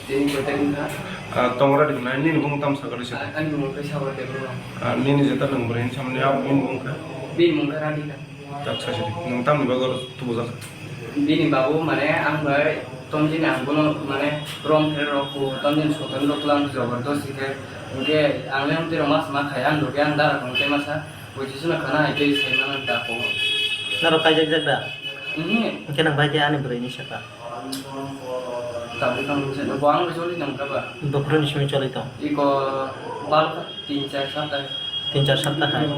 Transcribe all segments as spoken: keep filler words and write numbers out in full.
Tini kotor wngkha. Ah, tong ready wngnai, nini bumung tamo sakha rwsa? Ah, ani bumung khe Sagar Debbarma. Ah, nini jeta nwng bwrwi hinwi samani, ah, bini bumung khe? Bini bumung khe Radhika. Tak sasi di. Nwng tamni bagwi oro tubujakha? Bini babu mane ang bai tongdini ang bono mane rom phererok ku tongdini soton rok lang jabardasti khe. Hinkhe ang le amtwi rok ma sama khai ang rwkhe ang dara tong tei masa. Buisisino khana hai tei sai mano da ko. Norok kaijakjak da? Mhm. Hinkhe nwng bai khe ani bwrwi hinwi sakha? Tabuk tamo se, bo ang choli tong kha ba? Bo phuru ni simi choli tong? Iko bal kha, tin char sapta. Tin char sapta hai.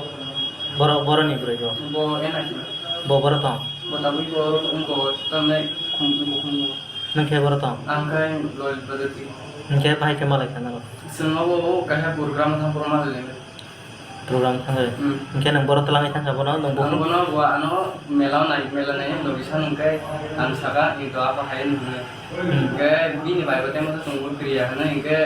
Boro, boroni bwrwi bo? Bo ena ki? Bo boro tong? Bo tabuk bo oro tong ko, tamne khum, khum, khum. Nwng khe boro tong? Ang khe lol bodoti. Nwng khe bahai khe malai kha norok? Chwng obo, o kaisa program thang program malai. Program thangwi. Hmm. Hinkhe nwng boro twlangwi thangkha bono, nwng Ang bukhuk? Bono bo ano mela nai, mela nai, logisa nwngkhe ang saka, "Ni to apa hai?" hinwi. Hmm. Hinkhe bini bai bo tei masa chwngbo kriya hwnwi, hinkhe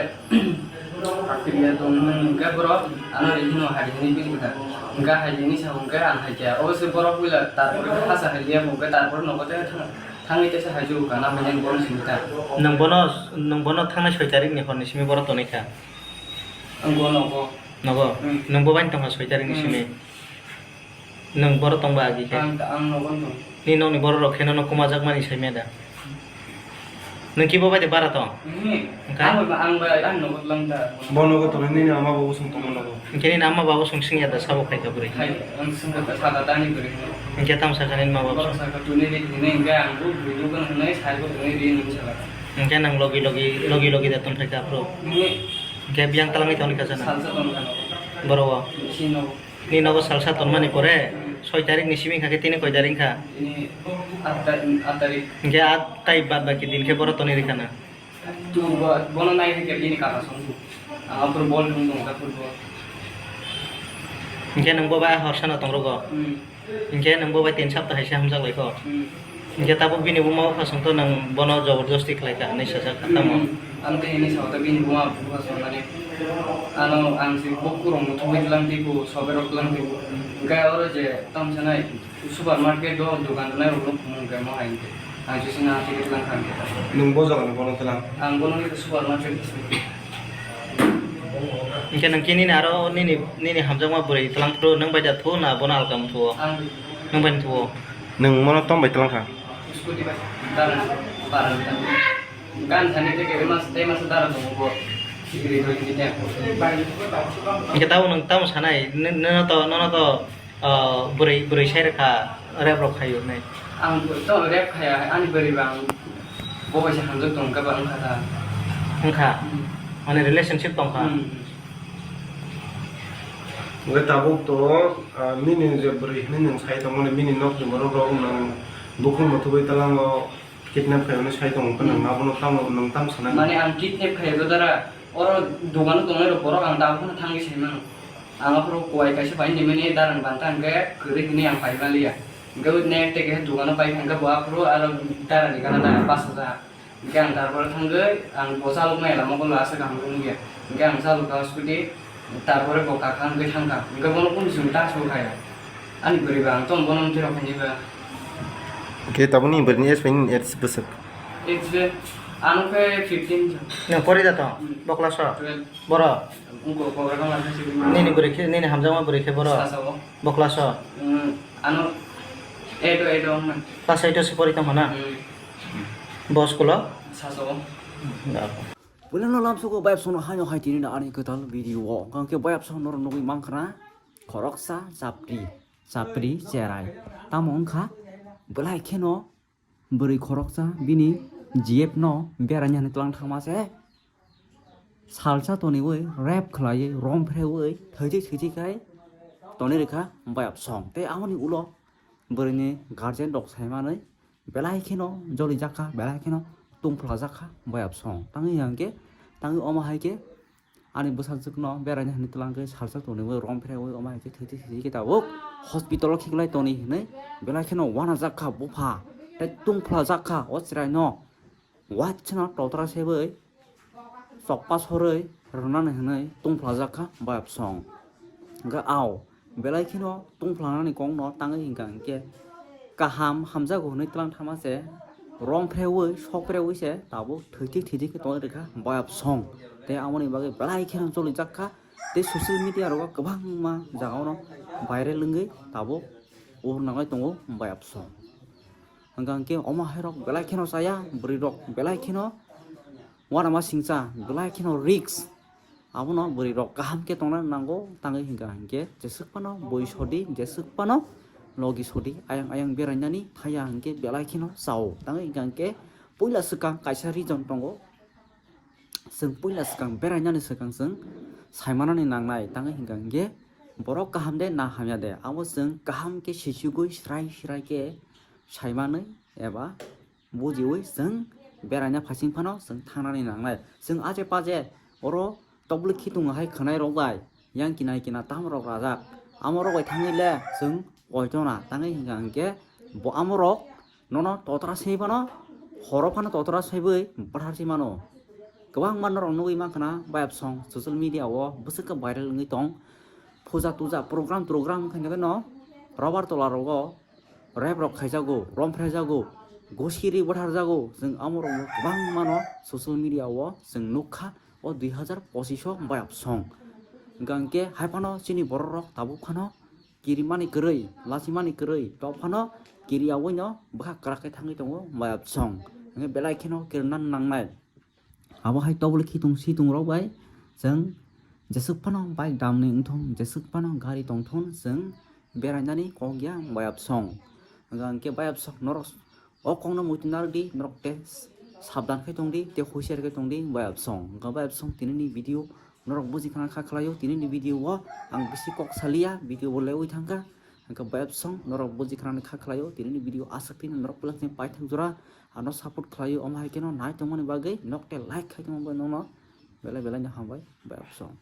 kriya tong hwnwi, hinkhe borok ano ri hino hai hwnwi bini kha. Hinkhe hai hwnwi sa hinkhe ang hai khe. Obo se borok puila tarpore hasa hai liya hinkhe tarpore nogo tei thang-, thangwi tei se hai jugo kana hwnwi borok simi ta. Nwng bono, nwng bono thangnai soi tarikni horni simi borok tonwi kha? Ang bono nogo. Nogo? Hmm. Nwng bo bai tongkha soi tarikni Hmm. simi? Nwng boro tongba agi khe? Ang, ang nogo tong. Ni nokni borok rok khe nono kumajakmani saimya da? Nwng kibo bai de bara tong? Hmm. Wngkha? Ang bai, ang bai, ang nogo lang da. Bo nogo tong, nini ama bo usung tongma nogo. Hinkhe nini ama bo usung singya da sabo khai kha bwrwi? Khai, ang singya da saka da ni bwrwi. Hinkhe tamo sakha nini ma bo usung? Borok saka tuni ri hwnwi hinkhe ang bo bwrwi nugwi hwnwi sai bo tuni ri hwnwi saka. Hinkhe nwng logi logi, logi logi da tong khai kha bro? Hmm. Hinkhe biyang twlangwi tongni kha jana? Salsa tong kha nogo. Boro o? Si nogo. Ni nogo salsa tonmani pore, soi tarik ni simi kha khe tini koi tarik kha? Tini aat ta-, aat tarik. Hinkhe aat tai bad baki din khe boro tonwi rikha na? Tu bo-, bono nai khe bini kaka song tu. Ang aphuru bol thung tong kha football. Hinkhe nwng bo bai horsa no tong rogo? Hmm. Hinkhe nwng bo bai tin sapta hai se hamjak lai kho? Hmm. Hinkhe tabuk bini buma bupha song to nwng bono jobordosti khlai kha hinwi sajak kha tamo? Hmm. Ang tei hinwi sao ta bini buma bupha song nani. Ano ang se bo kurung muthungwi tlang tei bo soberok tlang tei bo. Hinkhe oro je tamo sanai supermarket o dogan rwnai rokno phunuk hinkhe mo hai hinkhe. Ang se sina tei tlang kha hinkhe. Nwng bo jagani bono tlang? Ang bono hinkhe supermarket. Hinkhe nwng khe nini aro nini, nini hamjakma bwrwi tlang phuru nwng bai da thu na bono alka muthuo? Ang bai. Nwng bai muthuo? Nwng mono tong bai tlang kha? Scooty bai. Dara, dara. Gan thani tei khe mas, tei mas dara tongo bo. Sikiri doi ni tei. Hinkhe tamo nwng tamo sanai, n-, nono to, nono to, ah, bwrwi, bwrwi sai rwkha, rep rok khai hwnwi. Ang to rep khaya, ani bwrwi ba ang bo bai se hamjak tong khe ba wngkha ta. Wngkha? Hmm. Mane relationship tong kha? Hmm. Hwnkhe tabuk to, ah, nini je bwrwi hinwi nwng sai tongmani, bini nokni borok rok nwng bukhuk muthubwi tlango kidnap khaimani sai tongo, hwnkhe nwng Hmm. abono tamo, nwng tamo sanai? Mane ang kidnap khaiya to dara, oro dogano tongnai rok borok ang tabuk phano thangwi sai mano. Ang aphuru kuwai kaisa pai nimani darang banta hwnkhe kwrwi hinwi ang pai manliya. Hwnkhe next day kaisa dogano pai thangkhe bo aphuru aro darani gana da pas hajar. Hingke ang tarpore thangwi, ang bo chaloknai lama kolo aswk kaham wngya. Hingke ang chalokha scooty, tarpore bo kakha wngwi thangkha. Hingke bono kunu chwng ta aswk kaya. Ani bwrwi ba ang tong bono wngtwi rok hinwi ba. Hingke tabukni bwrwini age bai nini age bwswk? Age be, ano khe fifteen. Nwng pori da tong? Hmm. Bo class o? Twelve. Boro? Wngkha program ang khe sibini. Nini bwrwi khe, nini hamjakma bwrwi khe boro? Sasa o. Bo class o? Hmm, ano eight o, eight o wngmani. Class eight o se pori tongkha na? Hmm. Bo school o? Sasa o. Puilano lamsogo bayapsongno haino hai tini na ani kwtal video o. Hwnkhe bayapsong norok nugwi mankha na khoroksa chapri, chapri cherai. Tamo wngkha belai kheno bwrwi khoroksa bini G F no beraina hinwi twlang thangma se. Salsa toniwi, rap khlaiwi, rom phrewi, thwijwi thwijwi khai toni rwkha bayapsong. Tei aboni ulo bwrwini guardian rok saimanwi belai kheno jolijakha, belai kheno tungphlajakha bayapsong. Tangwi hwnkhe, tangwi omo hai khe ani bwsajwkno beraina hinwi twlangwi salsa toniwi, rom phrewi, omo hai khe thwijwi thwijwi khe tabuk hospital o khiklai toni hinwi belai kheno wanajakha bupha tei tungphlajakha o chwraino. Waisano totra sebwi chokpa sorwi rwnani hwnwi tungphlajakha bayapsong. Hwnkhe ao belai kheno tungphlanani kokno tangwi hwnkha hwnkhe kaham hamjago hwnwi twlang thangma se romphreui sokphreui se tabuk thwitik thwitik khe tongwi rwkha bayapsong. Tei aboni bagwi belai kheno cholijak kha. Tei social media rogo kwbangma jagao no viral wngwi tabuk ur nangwi tongo bayapsong. Hwnkha hwnkhe omo hairok belai kheno chaya, bwrwirok belai kheno uanama singcha, belai kheno risk. Abono bwrwirok kaham khe tongna nango, tangwi hwnkha hwnkhe jeswk phano bui sodi, jeswk phano logi sodi, ayang ayang berainani thaya hwnkhe belai kheno chao. Tangwi hwnkha hwnkhe puila swkang kaisa reason tongo, chwng puila swkang berainani swkang chwng saimanani nangnai, tangwi hwnkha hwnkhe borok kaham de na hamya de, abo chwng kaham khe sichugwi srai srai khe saimanwi eba bujiwi chwng beraina phaising phano chwng thangnani nangnai. Chwng aje paje oro tobli khitung hai khwnai rok bai yang kinai kina tam rok rajak. Amo rok bai thangwi le chwng koitona tangwi hwnkha hwnkhe bo amo rok nono totra swi phano horo phano totra swiwi bwtharsi mano. Kwbangma norok nugwi mankha na bayapsong social media o bwswk khe viral wngwi tong. Puja tuja program togram khaina no robar tola rogo rep rok khaijago, romphrejago, gosiri bwtharjago, chwng amo rok no kwbangma no social media o chwng nukha o dui hazar pochisho bayapsong. Hwnkha hwnkhe hai phano chini borok rok tabuk phano kirimani kwrwi, lachimani kwrwi, tok phano kiriyaui no bwkha kwrak khe thangwi tongo bayapsong. Hwnkhe belai kheno kirna nangnai. Abo hai tobol khitung situng rok bai chwng jeswk phano bike damni wngthong, jeswk phano gari tongthon, chwng berainani kok ya bayapsong. Hwnkha hwnkhe bayapsong norok o kokno muitu narwk di, norok tei sabdan khe tong di, tei husiar khe tong di, bayapsong. Hwnkha bayapsong tinini video norok buji khna kha khlaio, tinini video o ang bisi kok saliya, video bo lewi thangkha. Hwnkha bayapsong norok buji khna kha khlaio, tinini video aswk phino norok belak ni paithak jora ano support khlaio, omo hai kheno nai tongmani bagwi nok tei like khai tongma bai nono belai belai no hambai bayapsong.